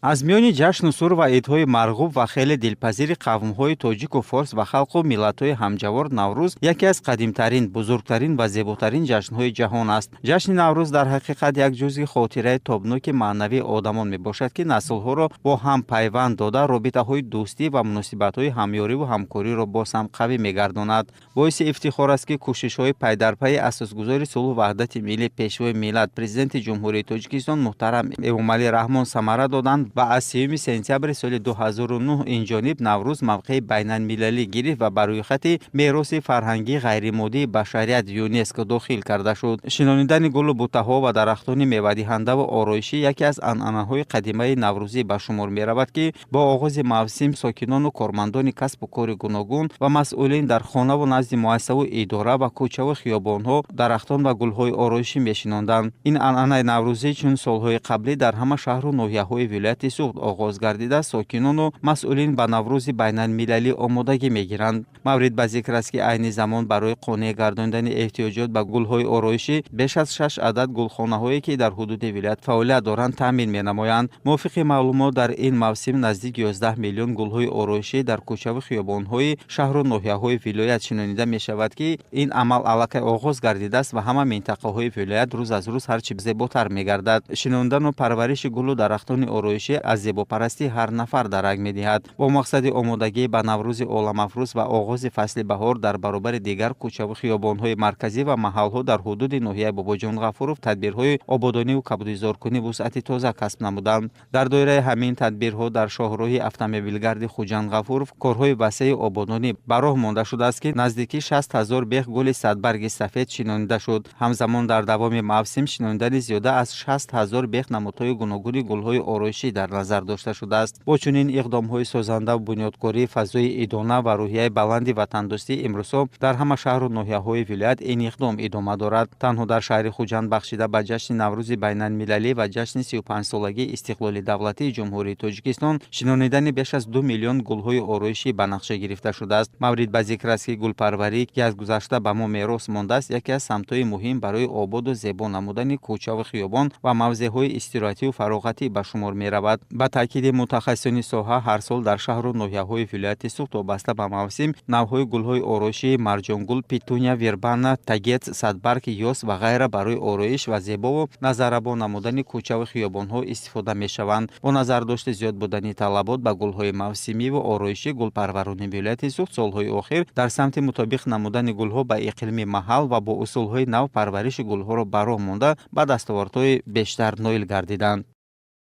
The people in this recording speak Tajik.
Аз миёни ҷашну сур ва идҳои марғуб ва хеле дилпазири қавмҳои тоҷику форс ва халқу миллатҳои ҳамҷавор Наврӯз яке аз қадимтарин, бузургтарин ва зеботарин ҷашнҳои ҷаҳон аст. Ҷашни Наврӯз дар ҳақиқат як ҷузъи хотираи тобноки маънавии одамон мебошад, ки наслҳоро бо ҳам пайванд дода, робитаҳои дӯстӣ ва муносибатҳои ҳамёриву ҳамкориро боз ҳам қавӣ мегардонад. Боиси ифтихор аст, ки кӯшишҳои пайдарпайи асосгузори сулҳу ваҳдати миллӣ, Пешвои миллат, Президенти Ҷумҳурии Тоҷикистон муҳтарам Эмомалӣ Раҳмон самара доданд ва аз 30 сентябри соли 2009 инҷониб Наврӯз мавқеи байналмилалӣ гирифт ва ба рӯйхати мероси фарҳангии ғайримоддии башарият ЮНЕСКО дохил карда шуд. Шинонидани гулу буттаҳо ва дарахтони мевадиҳандаву ороишӣ яке аз анъанаҳои қадимаи наврӯзӣ ба шумор меравад, ки бо оғози мавсим сокинону кормандони касбу кори гуногун ва масъулин дар хонаву назди муассисаву идора ва кӯчаву хиёбонҳо дарахтон ва гулҳои ороишӣ мешинонданд. Ин анъанаи наврӯзӣ чун солҳои қаблӣ дар ҳама шаҳру ноҳияҳои вилояти Суғд оғоз гардида, сокинону масъулин ба Наврӯзи байналмилалӣ омодагӣ мегиранд. Маврид ба зикр аст, ки айни замон барои қонеъ гардондани эҳтиёҷот ба гулҳои ороишӣ беш аз шаш адад гулхонаҳое, ки дар ҳудуди вилоят фаъолият доранд, таъмин менамоянд. Мувофиқи маълумот, дар ин мавсим наздик 11 миллион гулҳои ороишӣ дар кӯчаву хиёбонҳои шаҳру ноҳияҳои вилоят шинонида мешавад, ки ин амал аллакай оғоз гардидааст ва ҳама минтақаҳои вилоят рӯз аз рӯз ҳарчи зеботар мегардад. Шинондану парвариши гулу дарахтони ороишӣ аз зебопарастии ҳар нафар дарак медиҳад. Бо мақсади омодагӣ ба Наврӯзи оламафрӯз ва оғози фасли баҳор дар баробари дигар кӯчаву хиёбонҳои марказӣ ва маҳалҳо дар ҳудуди ноҳияи Бобоҷон Ғафуров тадбирҳои ободониву кабудизоркунӣ вусъати тоза касб намуданд. Дар доираи ҳамин тадбирҳо дар шоҳроҳи автомобилгарди Хуҷанд Ғафуров корҳои васеи ободонӣ ба роҳ монда шудааст, ки наздики 60 000 бех гули садбарги сафед шинонида шуд. Ҳамзамон дар давоми мавсим шинонидани зиёда аз 60 000 бех намудҳои гуногуни гулҳои ороишӣ дар назар дошта шудааст. Бо чунин иқдомҳои созандаву бунёдкорӣ, фазои идона ва рӯҳияи баланди ватандӯстӣ имрӯзҳо дар ҳама шаҳру ноҳияҳои вилоят ин иқдом идома дорад. Танҳо дар шаҳри Хуҷанд бахшида ба ҷашни Наврӯзи байналмилалӣ ва ҷашни 35-солагии истиқлоли давлатии Ҷумҳурии Тоҷикистон шинонидани беш аз 2 миллион гулҳои ороишӣ ба нақша гирифта шудааст. Маврид ба зикр аст, ки гулпарварӣ, ки аз гузашта ба мо мерос мондааст, яке аз самтҳои муҳим барои ободу зебо намудани кӯчаву хиёбон ва мавзеъҳои истироҳативу фароғатӣ ба шумор меравад. Ба таъкиди мутахассисони соҳа, ҳар сол дар шаҳру ноҳияҳои вилояти Суғд вобаста ба мавсим навъҳои гулҳои ороишии марҷонгул, петуния, вербена, тагетес, садбарг, ёс ва ғайра барои ороиш ва зебову назаррабо намудани кӯчаву хиёбонҳо истифода мешаванд. Бо назардошти зиёд будани талабот ба гулҳои мавсимиву ороишӣ, гулпарварони вилояти Суғд солҳои охир дар самти мутобиқ намудани гулҳо ба иқлими маҳал ва бо усулҳои нав парвариши гулҳоро ба роҳ монда, ба дастовардҳои бештар ноил гардиданд.